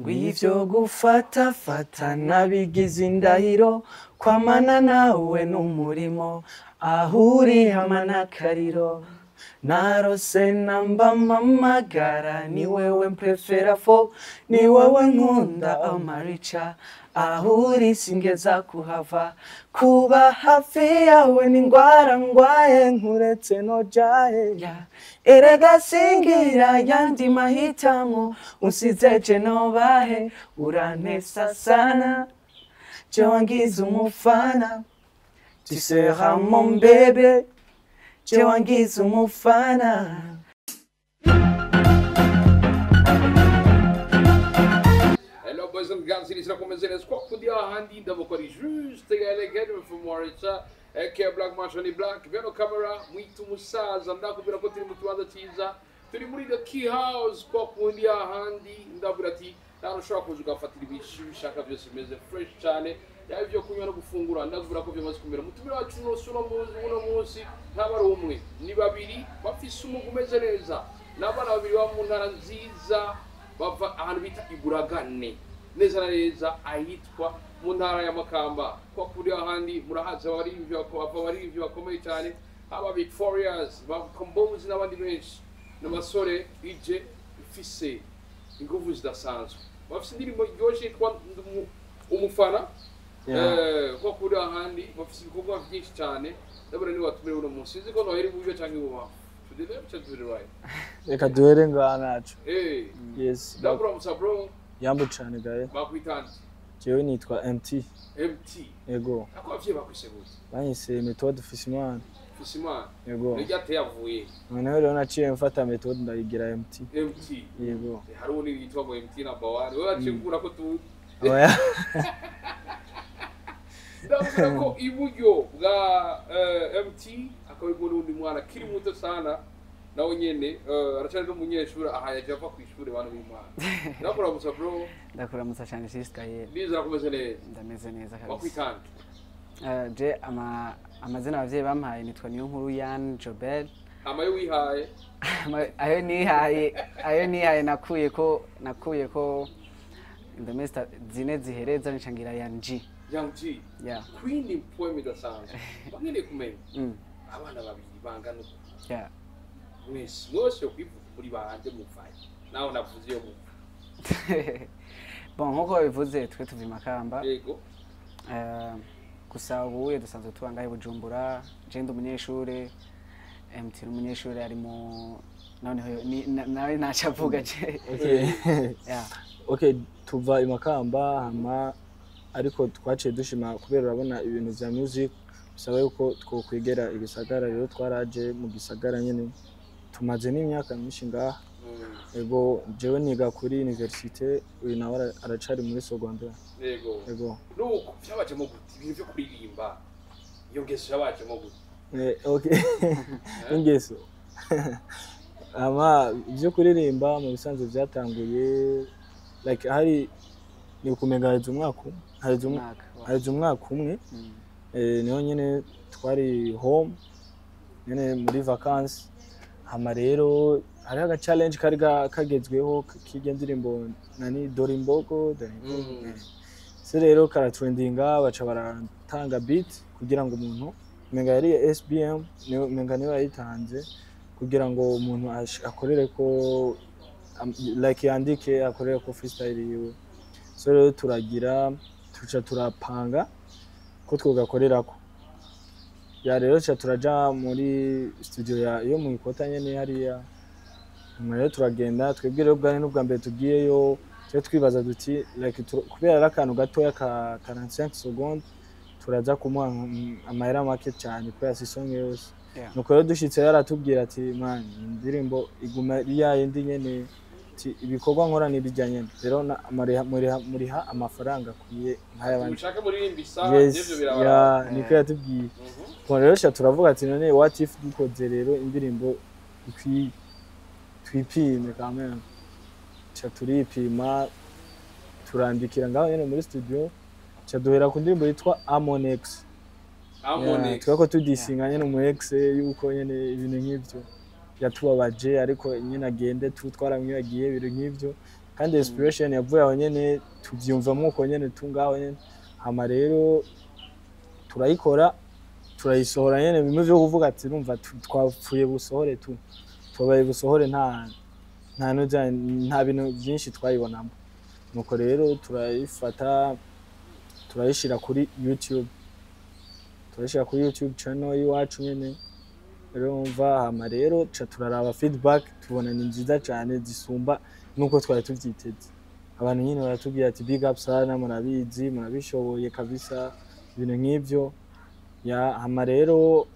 Ngwivyo gufata fata nabigize indahiro, kwamana nawe n'umurimo, ahuri hama n'akariro. Narose namba mpamagara, ni wewe mprefera fo, ni wewe nkunda amarica, ahuri singeza kuhava, kuba hafi yawe ni ngwara ngwaye, nkuretse nojaye. Erega singira yandi mahitamo, unsize je nobahe, urantesa sana, je wangize umufana, tu seras mon bébé, je wangize umufana. Hello boys and girls, it is Rakomeze kwa kundi ahandi ndabokora juste elegant from Morita aka Black Marshall Black beno camera mwitu musaza ndakubira ko turi mu kibanza cyiza, turi muri the key house kwa kundi ahandi ndabura ati narushobora kuza ugafatira ibishu bishaka byose bimeze fresh cyane, yaba ibyo kunywa no gufungura ndakubwira ko byamaze kumera. Mutumire wacu uno munsi ntaba ari umwe ni babiri bafise umugwi umeze neza, n'abana babiri baba mu ntara nziza bava ahantu bita Iburagane neza na neza ahitwa mu ntara ya Makamba kwa kuri ahandi murahazi abaririmbyi bakomeye cyane, aba Big Farious ba Combos n'abandi benshi, n'abasore ije ifise inguvu zidasanzwe bafise indirimbo iryoshye yitwa Umufana. Kwa kuri ahandi bafise ibikorwa byinshi cyane, ndabona ni watumire uno munsi sinzi ko noheri iburyo canke ibubamfu, to the left to the right, reka duhere ngaha naco. Yes, ndabura musa bro. Yambo cyane gaye. Bakwitanze. Jewe nitwa MT. MT. Yego. Ako abavyeyi bakwise gute? Banyise Methode Fisimana. Fisimana. Yego. Niryo yavuye. Noneho rero naciye mfata Methode ndayigira MT. MT. Yego. Hari undi yitwa ngo MT number 1. Wewe acikura ko tu. Oya. Ndavuga ko iburyo bwa MT akaba ari n'undi mwana kiri muto sana nawe nyene aracari n'umunyeshuri aha yaje ava kw'ishure bantu b'Imana. Ndakuramutsa bro. Ndakuramutsa cyane Sister Gael. Ndizera kumeze neza. Ndameze neza kabisa. Wakwitanga. Je amazina abavyeyi bampaye nitwa Niyonkuru Yan Jobel. Amayo wihaye. Ayo nihaye nakuye ko indome zine zihereza nshangira Yan G. Yan G. Yeah. Queen poem idasanzwe. Bamwe kumenya. Abana babiri bangana uko. Yeah. Mwese mwose kwivuga muri bande muvaye naho navuze yo muva. Bon, nkuko babivuze twe tuva Makamba. Yego. Gusa ubu dusanzwe tuba ngahe Bujumbura, je ndi umunyeshure, MT n'umunyeshure ari mu noneho nawe ntacavuga je. Okay. Yeah. Okay, tuva Makamba hama ariko twaciye dushima kubera urabona ibintu vya music bisaba yuko twokwegera igisagara, rero twaraje mu gisagara nyene tumaze n'imyaka myinshi ngaha. Ego jewe niga kuri université, uyu nawe aracari muri secondaire. Yego. Ego. Nuko byabajemo gute ibintu byo kuririmba? Iyo ngeso yabajemo gute? Okay. Ingeso. Ama byo kuririmba mu bisanzwe byatanguye like hari ni kumenga haize umwaka umwe. Niho nyene twari home nyene muri vacances, hama rero hari aga challenge kari kagezweho k'irya ndirimbo nani Dorimbogo. Se rero karatrendinga baca baratanga beat kugira ngo umuntu menga yari SBM menga niwe yayitanze kugira ngo umuntu akorere ko like yandike akorere ko freestyle yiwe. So rero turagira tuca turapanga ko twogakorerako. Ya rero cha turaja muri studio ya yo mu ikota nyene hariya. Rero turagenda twebwe rero bwa n'ubwa mbere tugiyeyo twe twibaza duti like kubera ari akantu gatoya ka 45 secondes turaza kumuha amahera make cyane kubera si song yose. Nuko rero dushitse yaratubwira ati man indirimbo iguma ya yindi nyene ibikorwa nkora nibijya nyene rero muriha amafaranga akwiye nk'ayabandi mushaka muririmba isaha n'ivyo birabara. Niko yatubwiye. Ko rero cha turavuga ati none what if dukoze rero indirimbo ikwiye twipime quand même. Cha turipima turandikira ngaho nyene muri studio, cha duhera ku ndirimbo yitwa Amonex. Amonex. Twako tudisinga nyene mu ex yuko nyene ibintu nk'ivyo yatubabaje ariko nyine agende tutwaramwibagiye ibintu nk'ivyo. Kandi inspiration yavuye aho nyene, tuvyumvamwo uko nyene tungaho nyene. Hama rero turayikora, turayisohora nyene, bimwe vyo kuvuga ati urumva twapfuye busohore tu, tubaye busohore, nta bintu byinshi twayibonamo. Nuko rero turayifata, turayishira kuri YouTube, turayishira kuri YouTube channel y'iwacu nyene, urumva. Hama rero ca turaraba feedback, tubona ni nziza cane, zisumba nuko twari tuvyiteze. Abantu nyine baratubwira ati: "Big up sana, murabizi, murabishoboye kabisa," ibintu nk'ivyo ya. Hama rero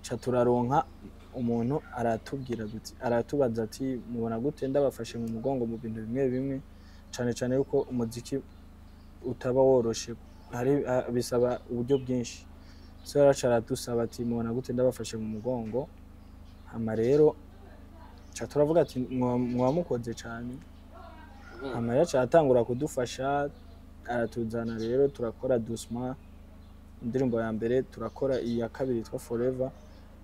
ca turaronka umuntu aratubwira duti, aratubaza ati: "Mubona gute ndabafashe mu mugongo mu bintu bimwe bimwe?" Cane cane yuko umuziki utaba woroshe, hari bisaba uburyo bwinshi. So yaraca aradusaba ati: "Mubona gute ndabafashe mu mugongo?" Hama rero ca turavuga ati: "Mwa mukoze cane." Hama rero aca aratangura kudufasha, aratuzana rero turakora Doucement, indirimbo ya mbere, turakora iya kabiri yitwa Forever.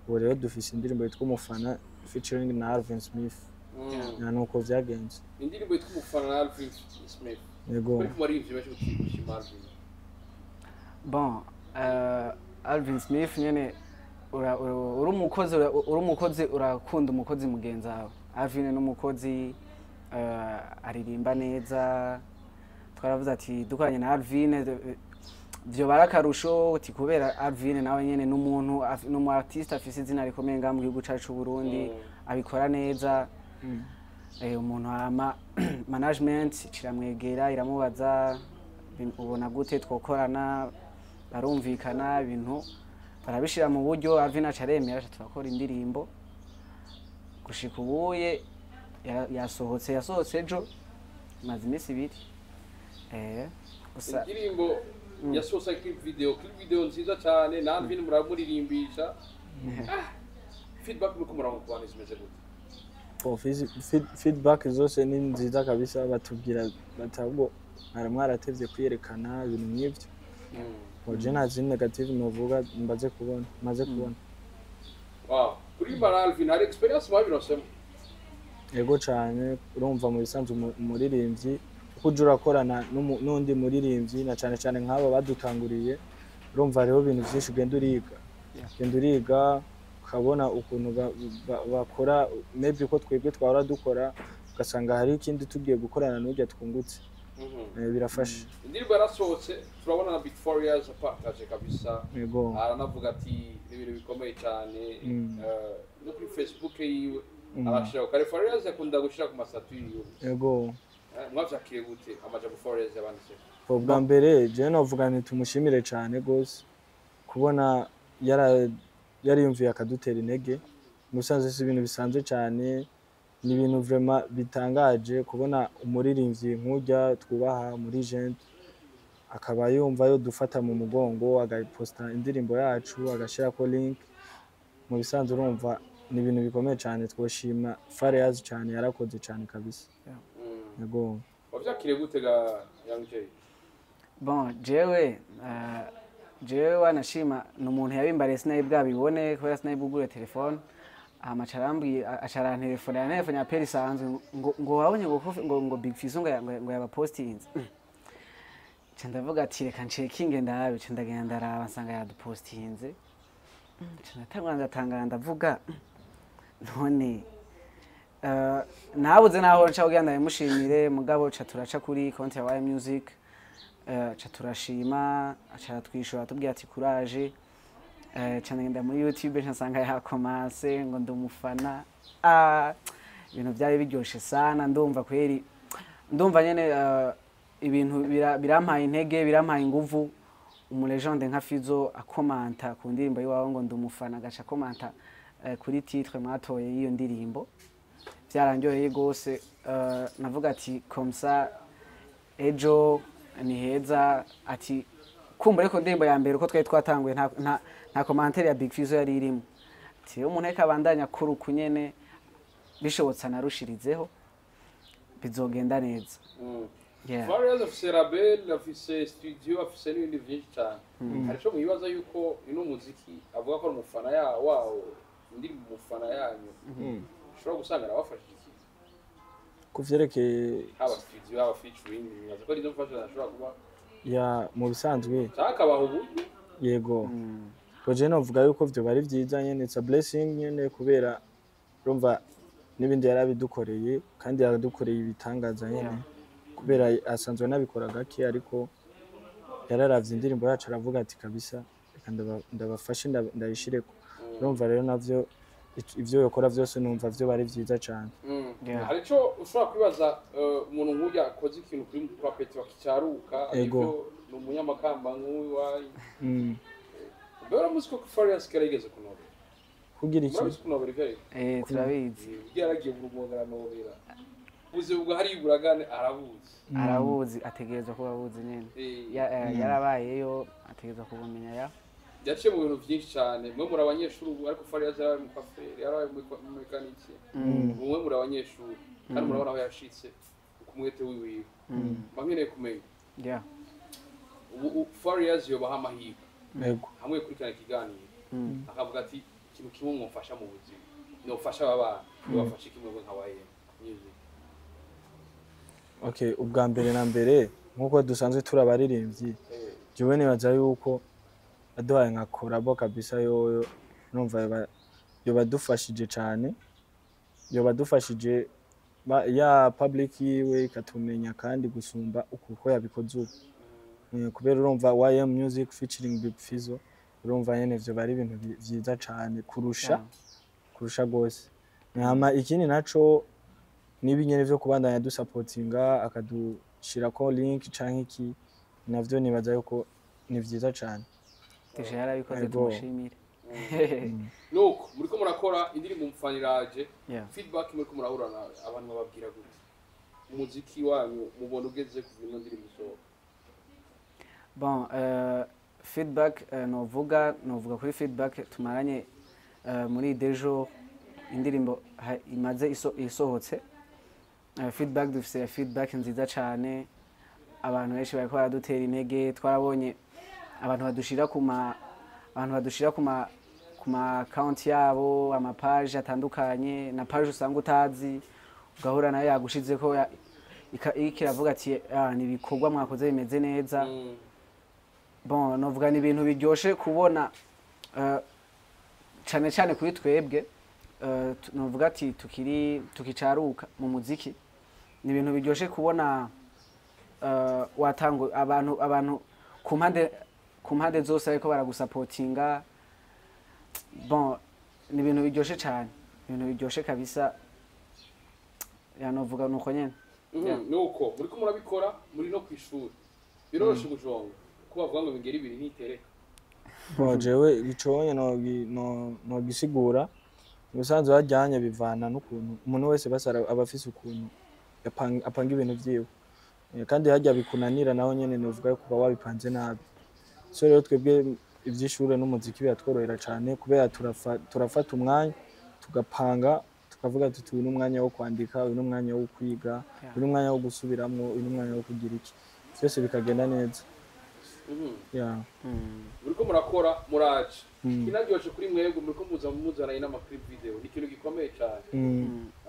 Ubu rero dufise indirimbo yitwa Umufana featuring na Alvin Smith. Ya, nuko vyagenze. Indirimbo yitwa Umufana na Alvin Smith. Yego. Kuri kumaririmvyi benshi gushima Alvin. Bon, Alvin Smith nyene uri umukozi, urakunda umukozi mugenzi wawe. Alvin ni umukozi, aririmba neza. Twaravuze ati dukoranye na Alvin vyoba ari akarusho, ati kubera Alvin nawe nyene n'umuntu ni umu artiste afise izina rikomeye ngaha mu gihugu cacu c'u Burundi, abikora neza. Umuntu hama management ciramwegera, iramubaza: "Ubona gute twokorana?" Barumvikana, ibintu barabishira mu buryo. Alvin aca aremera, aca turakora indirimbo. Gushika ubuye yasohotse ejo, maze iminsi 2 gusa. Indirimbo yasohotse, clip video nziza cyane, na Alvin muramuririmbisha. Feedback muriko muronka ku bantu zimeze gute? Bon, feedback zose ni nziza kabisa. Batubwira bati ahubwo mwari mwaratevye kwiyerekana, ibintu nk'ivyo. Bon, je nta zindi negative novuga mbaze kubona, maze kubona. Wow, kuririmba na Alvin hari experience mwabironsemo? Yego cane. Urumva mu bisanzwe umuririmbyi uko uja urakorana n'undi muririmbyi, na cane cane nk'aba badutanguriye, urumva hariho ibintu vyinshi ugenda uriga. Ugenda uriga, ukabona ukuntu bakora, maybe uko twebwe twahora dukora, ugasanga hari ikindi tugiye gukorana n'urya twungutse. Birafasha. Indirimbo yarasohotse, turabona na Big Farious apartage kabisa. Yego. Aranavuga ati ni ibintu bikomeye cyane. No kuri Facebook yiwe arashiraho kare. Farious akunda gushira ku ma status yiwe. Yego. Mwavyakiriye gute amajambo Farious yabanditse? Ubwa mbere jewe novuga nti tumushimire cane gose kubona yariyumviye akadutera intege. Musanze si ibintu bisanzwe cane, ni ibintu vraiment bitangaje kubona umuririmbyi nk'urya twubaha muri gente akaba yumva yo dufata mu mugongo, agaposta indirimbo yacu, agashirako link. Mu bisanzwe urumva ni ibintu bikomeye cane. Twoshima Farious cane, yarakoze cane kabisa. Yego. Wavyakiriye gute ga Young Jay? Bon, jewe wanashima ni umuntu yabimbariye, sinari bwabibone kubera sinari bugure telefone. Hama aca arambwiye, aca arantelefona, yantelefone ya peri isanzwe, ngo wabonye ngo Big Fizzo ngo yabapostinze. Nca ndavuga ati reka ncekinge ndabe. Nca ndagenda ndaraba, nsanga yadupostinze. Nca ndatangura ndatangara, ndavuga none nabuze naho nca kugira ndabimushimire. Mugabo ca turaca kuri konti ya Y Music, ca turashima, aca aratwishura atubwira ati courage. Ca ndagenda muri YouTube, nca nsanga yakomanse ngo ndi umufana. Ibintu byari biryoshe sana. Ndumva kweri, ndumva nyene ibintu birampaye intege, birampaye inguvu. Umu légende nka Fizzo akomanta ku ndirimbo y'iwawe ngo ndi umufana, agaca akomanta kuri titre mwatoye y'iyo ndirimbo, byarandyoheye gose. Navuga ati comme ça ejo ni heza. Ati kumbure ko ndirimbo ya mbere uko twari twatanguye nta commentaire ya Big Fizzo yari irimo, ati iyo umuntu ariko abandanya kuri uku nyene, bishobotse anarushirizeho, bizogenda neza. Yeah. Farious afise label, afise studio, afise n'ibindi byinshi cyane. Hari ico mwibaza yuko ino muziki avuga ko ari umufana ya wawo, indirimbo Umufana yanyu, ushobora gusanga arabafashije ikintu? Ku vyerekeye Haba studio, haba featuring, nkaza ko ari izo mfashanyo ashobora kuba ya mu bisanzwe, canke akabaha uburyo. Yego, projet novuga yuko vyo bari vyiza nyene, it's a blessing nyene, kubera urumva n'ibindi yarabidukoreye kandi yaradukoreye ibitangaza nyene, kubera asanzwe anabikora gake, ariko yararavye indirimbo yacu aravuga ati kabisa reka ndabafashe ndayishireko. Urumva rero navyo ivyo yokora vyose numva vyo bari vyiza cane. Hari ico ushobora kwibaza, umuntu nk'urya akoze ikintu kuri kwa Petero akicaruka. Ego. Arivyo, ni umunyamakamba nk'uyu. Mbere uramuzi ko Farious kera yigeze kunobera? Kugira iki? Murabizi kunobera ivyo arivyo? Eh, turabizi. Yaragiye mu Rumonge aranobera, ubuzima bwa hariya buragane arabuzi. Arabuzi, ategerezwa kuba abuzi nyene. Yarabayeyo, ategerezwa kubumenya ya. Yaciye mu bintu byinshi cyane. Mwe muri abanyeshuri ubu, ariko Farious yarabaye mu kafere, yarabaye mu mekanike. Mwe muri abanyeshuri kandi murabona aho yashitse ku mwete wiwiwe. Mba nkeneye kumenya ubu Farious yobaha amahirwe hamwe kurikirana ikiganiro, akavuga ati ikintu kimwe mwofasha mu buzima, nofasha aba bana, nobafasha kimwe nka YM Music. Okay, ubwa mbere na mbere, nk'uko dusanzwe turi abaririmbyi, jewe nibaza yuko aduhaye nka collabo kabisa yoyo numva yoba dufashije cane, yoba dufashije ya public yiwe ikatumenya kandi gusumba uko yabikoze ubu. Kubera urumva YM Music featuring Big Fizzo, urumva nyene ivyo bari ibintu vyiza cane kurusha kurusha gose. Hama ikindi naco niba nyene vyo kubandanya dusapotinga, akadushirako link canke iki, navyo nibaza yuko ni vyiza cane. Deje yarabikoze. Ego. Tumushimire. Nuko muriko murakora indirimbo mfaniraje, feedback muriko murahura na abantu bababwira gute? Umuziki wanyu mubona ugeze kuva ino ndirimbo isohoka? Bon, feedback, novuga kuri feedback tumaranye muri dejo indirimbo imaze isohotse. Feedback dufise feedback nziza cane. Abantu benshi bariko baradutera intege. Twarabonye abantu badushira ku ma account yabo, ama page atandukanye, na page usanga utazi, ugahura nayo yagushizeko iriko iravuga ati ah, ni ibikorwa mwakoze bimeze neza. Bon, novuga ni ibintu biryoshe kubona, cane cane kuri twebwe, novuga ati tukiri tukicaruka mu muziki. Ni ibintu biryoshe kubona watanga abantu ku mpande zose ariko baragusapotinga. Bon, ni ibintu biryoshe cane, ibintu biryoshe kabisa. Ya, novuga nuko nyene. Nuko muriko murabikora muri no kwishuri, biroroshe gujonga ko bavuga ngo bingeri ibiri ntitereka? Bon, jewe iconye nogisigura ubusanzwe hajyanye bivana n'ukuntu umuntu wese basi aba afise ukuntu apanga ibintu vyiwe. Kandi harya bikunanira naho nyene novuga yuko uba wabipanze nabi. So rero twebwe ivy'ishure n'umuziki biratworohera cane, kubera turafata umwanya tugapanga, tukavuga tuti uyu ni umwanya wo kwandika, uyu ni umwanya wo kwiga, uyu ni umwanya wo gusubiramwo, uyu ni umwanya wo kugira iki, vyose bikagenda neza. Yeah. Muriko murakora muraje, kinaryoshe kuri mwebwe, muriko muza muzananye n'ama clip video, ni ikintu gikomeye cyane.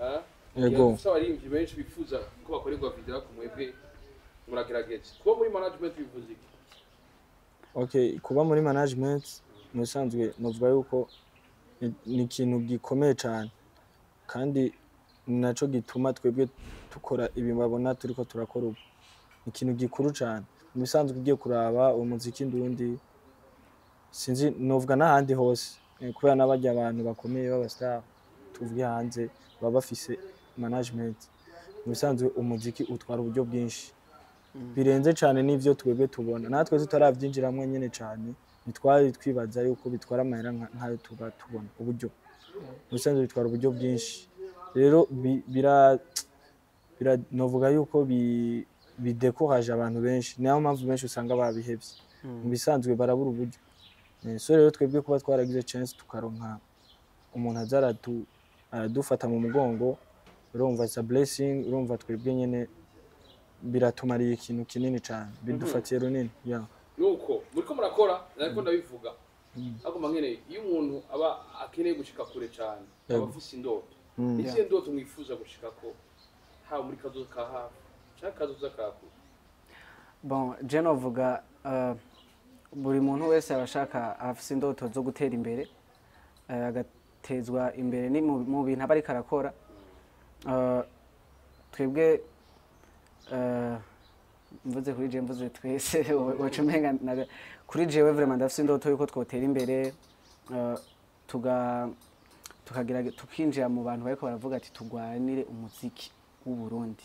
Ah? Yego. Dufise abaririmbyi benshi bifuza ko bakorerwa video, ariko mwebwe muragerageza. Kuba muri management bivuze iki? Okay, kuba muri management mu bisanzwe novuga yuko ni ikintu gikomeye cyane, kandi ni naco gituma twebwe dukora ibi babona turiko turakora ubu. Ni ikintu gikuru cyane. Mu bisanzwe ugiye kuraba umuziki ndundi, sinzi novuga n'ahandi hose, kubera n'abarya abantu bakomeye b'aba star tuvuge hanze baba bafise management. Mu bisanzwe umuziki utwara uburyo bwinshi birenze cyane n'ivyo twebwe tubona. Natwe tutaravyinjiramwo nyene cyane, ntitwari twibaza yuko bitwara amahera nk'ayo tuba tubona. Uburyo mu bisanzwe bitwara uburyo bwinshi. Rero bira novuga yuko bidekoraje abantu benshi, niyo mpamvu benshi usanga babihevye. Mu bisanzwe barabura uburyo. So rero twebwe kuba twaragize chance tukaronka umuntu aza aradufata mu mugongo, urumva it's a blessing. Urumva twebwe nyene biratumariye ikintu kinini cyane, bidufatiye runini, yeah. Nuko muriko murakora, ariko ndabivuga ariko nkeneye iyo umuntu aba akeneye gushika kure cyane, aba afise indoto. Izihe ndoto mwifuza gushikako Haba muri kazoza ka hafi canke kazoza ka kure? Bon, je novuga buri muntu wese aba ashaka, afise indoto zo gutera imbere, agatezwa imbere ni mu bintu aba ariko arakora. Twebwe mvuze kuri je, mvuze twese, woca umenga kuri jewe vraiment ndafise indoto yuko twotera imbere, tuga tukagira tukinjira mu bantu bariko baravuga ati tugwanire umuziki w'u Burundi.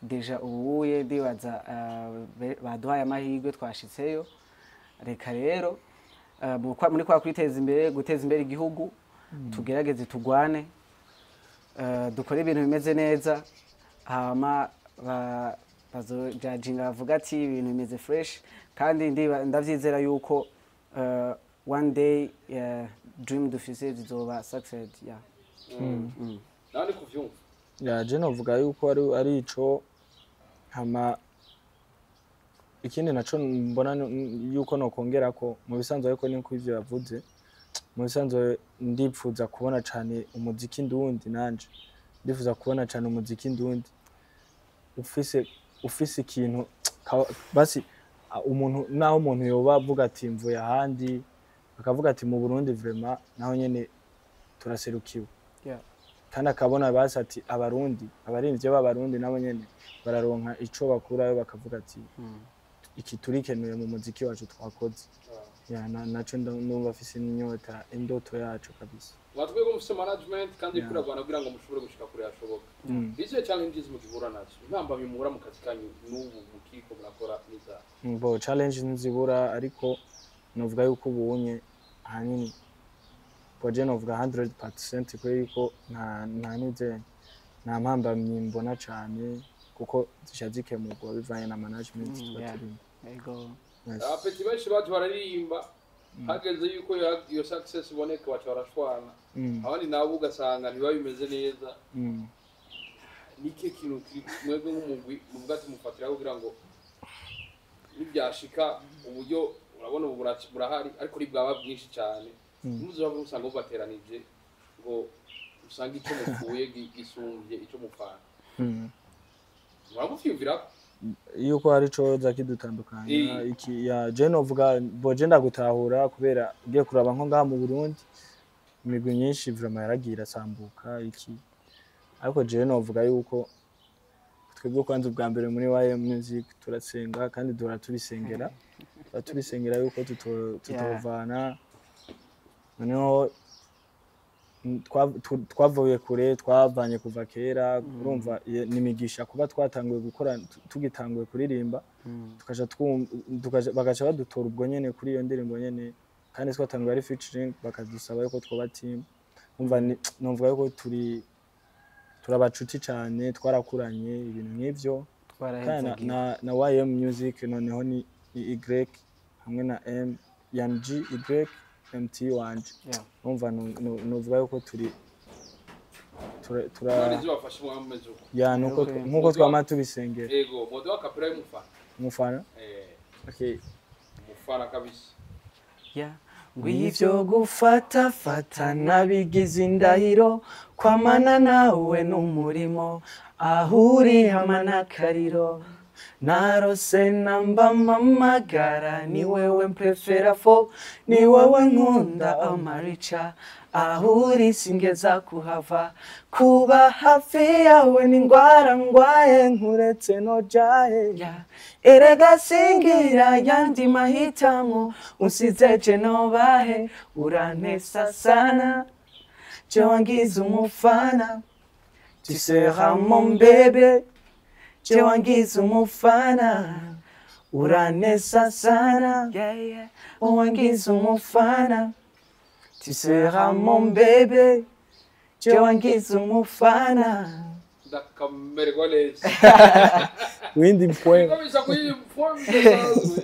Déjà ubuye ndibaza baduhaye amahirwe, twashitseyo. Reka rero muri kwa kwiteza imbere, guteza imbere igihugu, tugerageze tugwane, dukore ibintu bimeze neza, hama bazojajinga bavuga ati ibintu bimeze fresh. Kandi ndavyizera yuko one day dream dufise zizoba success, yeah. Nawe ni kuvyumva? Ya, je novuga yuko ari ico. Hama ikindi naco mbona yuko nokongera ko mu bisanzwe, ariko niko ivyo yavuze, mu bisanzwe ndipfuza kubona cane umuziki ndundi, nanje ndifuza kubona cane umuziki ndundi ufise ikintu basi umuntu, naho umuntu yoba avuga ati mvuye ahandi, akavuga ati mu Burundi vraiment naho nyene turaserukiwe, kandi akabona basi ati Abarundi, abarimvyi b'Abarundi nabo nyene bararonka ico bakurayo, bakavuga ati iki turikenuye mu muziki wacu twakoze. Ya, naco ndumva afise inyota, indoto yacu kabisa. Mwatubwiye ko mufise management kandi iriko iragwana kugira ngo mushobore gushika kure hashoboka. Izihe challenges mugihura nazo, intambamyi muhura mu kazi kanyu n'ubu mukiriko murakora n'izaha? Bo, challenge ntizibura, ariko novuga yuko ubunye ahanini boje novuga 100% kubera yuko nta nize nta mpambamyi mbona cane, kuko zisha zikemurwa bivanye na management tuba turimo. Ego. Yes. Abapeti benshi baje bararirimba, hageze yuko iyo success iboneka baca barashwana, abandi nabo ugasanga ntibabimeze neza. Ni ikihe kintu kiri mwebwe nk'umugwi muvuga ati mufatiraho kugira ngo nibyashika, uburyo urabona ubu burahari ariko ntibwaba bwinshi cyane, ntimuzaba musanga mubateranije ngo usange icyo mupfuye gisumbye icyo mupfana? Muramuvyumvirako? Yuko hari ico kidutandukanya? Iki ya, je novuga boje ndagutahura, kubera ugiye kuraba nko ngaha mu Burundi imigwi myinshi vraiment yaragiye irasambuka iki, ariko jewe novuga yuko twebwe kwanza ubwa mbere muri YM Music turasenga kandi duhora tubisengera, tuba tubisengera yuko tutovana. Noneho twavuye kure, twavanye kuva kera, urumva ni imigisha kuba twatanguye gukora tugitanguye kuririmba, bagaca badutora ubwo nyene kuri iyo ndirimbo nyene, kandi twatanguye ari featuring, bakadusaba yuko twoba team. Umva, numva yuko turi abacuti cane, twarakuranye, ibintu nk'ivyo. Kandi Twarahezagiwe. na YM Music noneho ni Y hamwe na M, yan G Y MT wanje. Umva, nuvuga yuko turi tura Imana izibafashe mwameze uko. Ya, nuko nkuko twama tubisengera. Ego, mode wa kapera y'umufana. Umufana? Eh. Okay. Umufana kabisa. Yeah. Ngwivyo gufata fata nabigize indahiro, kwamana nawe n'umurimo ahuri hama n'akariro narose namba mpamagara, ni wewe mprefera fo, ni wewe nkunda amarica ahuri singeza kuhava, kuba hafi yawe ni ngwara ngwaye. Nkuretse no jahe. Ya, erega singira yandi mahitamo, unsize je nobahe, urantesa sana, je wangize umufana, tu seras mon bébé, je wangize umufana, uranesa sana, yeah. Wangize umufana, tu seras mon bébé, je wangize umufana. Ndakamererwa neza. Windi mpwe. Kabisa, kuri form idasanzwe.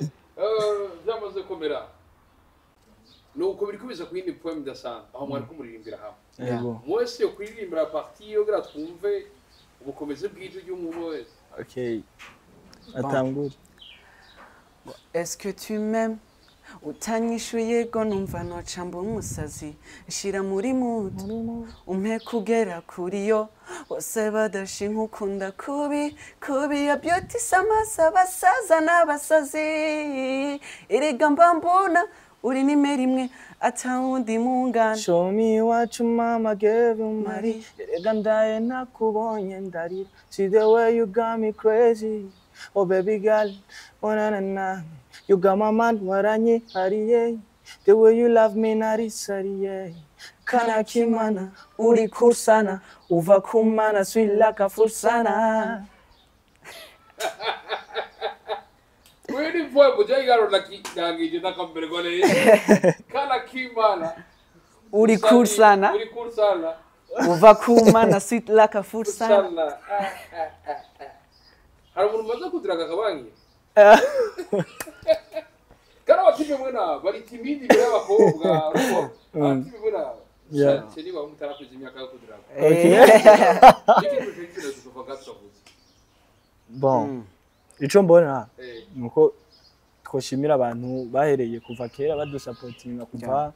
Byamaze komera nuko biri kubiza ku yindi poem idasanzwe aho mwari kumuririmbira hamwe. Yego. Mwese yo kuririmbira partie yo kugira twumve ubukomezi bw'ijwi ry'umuntu wese. Okay, atangure. Est-ce que tu m'aimes? Utanyishuye go numva noca mba umusazi, nshira muri mudu umpe kugera kuri yo, bose badashinka ukunda kubi kubi ya beauty samasa, abasaza n'abasazi, erega mba mbona uri nimero imwe atawundi mungana. Show me what your mama gave you, Marie. Erega ndaye nakubonye ndarira. See the way you got me crazy. Oh baby girl, oh na na na. You got my mind waranyihariye. The way you love me narisariye. Kana kimana, uri kursana. Uva kumana, sweet like a fursana. Quindi poi mujayigaro ndangije ndakambere gole kana kimana Uri kursana. Uri kursana. Uva kumana, sweet like a fursana. Kursana. Hari umuntu umaze kudiraga akabangi kana abatipe mwe naba bari timidi imbere y'abakobwa, urumva abatipe mwe naba Yeah. se niba mutarakuze imyaka yo kudiraga iki kintu tuvuga tutavuze. Bon, ico mbona nuko twoshimira abantu bahereye kuva kera badusapotinga kuva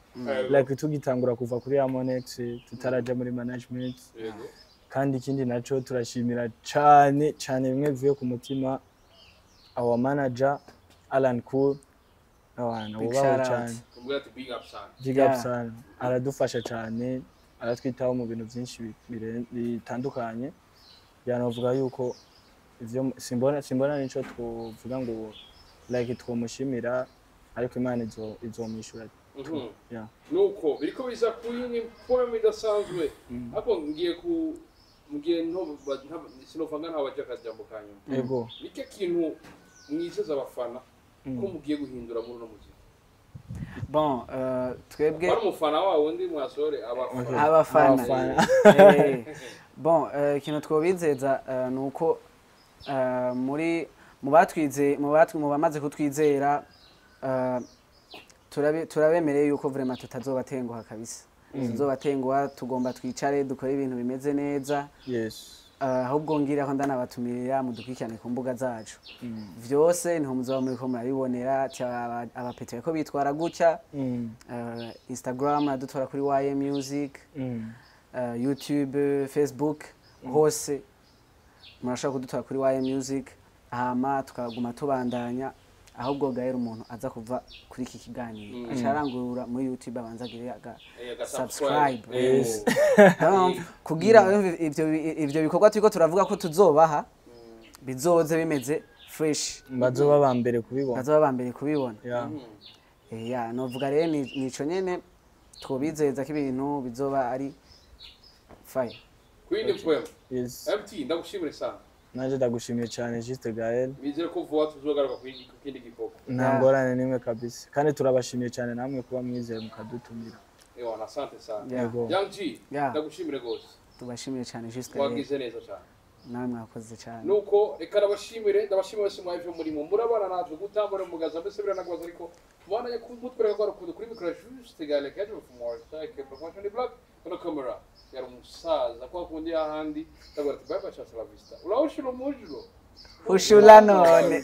like tugitangura kuva kuri Amonex tutaraja muri management. Kandi ikindi naco turashimira cane cane bimwe bivuye ku mutima our manager Alan Cool, abantu Big bubaho shout out. cane. Kumubwira ati big up sana. Big up Yeah. sana, aradufasha cane, aratwitaho mu bintu byinshi bitandukanye. Yanavuga yuko ivyo simbona nico twovuga ngo like twomushimira, ariko Imana izomwishura. Yeah. Nuko biriko biza kuri poem idasanzwe, ariko ngiye ku ngiye nto sinofanga ntabaje akajambo kanyuma. Yego. Nike kintu mwizeza abafana ko mugiye guhindura muri uno muziki? Bon, twebwe wari umufana wawe undi mwasore abafana. Abafana. Abafana. Bon, ikintu twobizeza ni uko muri mu batwize mu batwi mu bamaze kutwizera, turabemereye yuko vraiment tutazobatenguha kabisa, tuzobatenguha. Tugomba twicare dukore ibintu bimeze neza. Ahubwo ngira ko ndanabatumirira mudukurikirane ku mbuga zacu vyose, niho muzoba muriko murabibonera ati abapeti bariko bitwara gutya. Instagram muradutora kuri YM Music, YouTube, Facebook, hose murashobora kudutora kuri YM Music, hama tukaguma tubandanya. Ahubwo gahera umuntu aza kuva kuri iki kiganiro aca arangurura muri YouTube abanza agire aga Aga subscribe. Yes. Urumva? Kugira ivyo bikorwa turiko turavuga ko tuzobaha bizoze bimeze fresh, bazoba ba mbere kubibona. Bazoba ba mbere kubibona. Yeah. Ya novuga rero nico nyene twobizeza ko ibintu bizoba ari fire. Quindi poem Yes. MT, ndagushimire sana. Nanje ndagushimiye cyane Juste Gaël. Bizere ko vuba tuzogaruka ku kindi gikorwa. Nta Yeah. ngorane nimwe kabisa, kandi turabashimiye cyane namwe kuba mwizeye mukadutumira. Ewa, asante sana. Yeah. Yego. Young G, Yeah. ndagushimire gose. Tubashimiye cyane Juste Gaël. Wagize neza cyane. Nawe mwakoze cyane. Nuko reka ndabashimire, ndabashimire bose mwavyo murimo murabana natwe gutambura mugaza mbese biranagwaza, ariko mubandanye kumutwereka ko rukundo. Kuri mikoro Juste Gaël Kedro from Warsaw Promotion Black, kuri camera yari umusaza kwa kundi ahandi, ndabona ati bye bye, ciao, la vista, urawushira umujuro. Ushula none.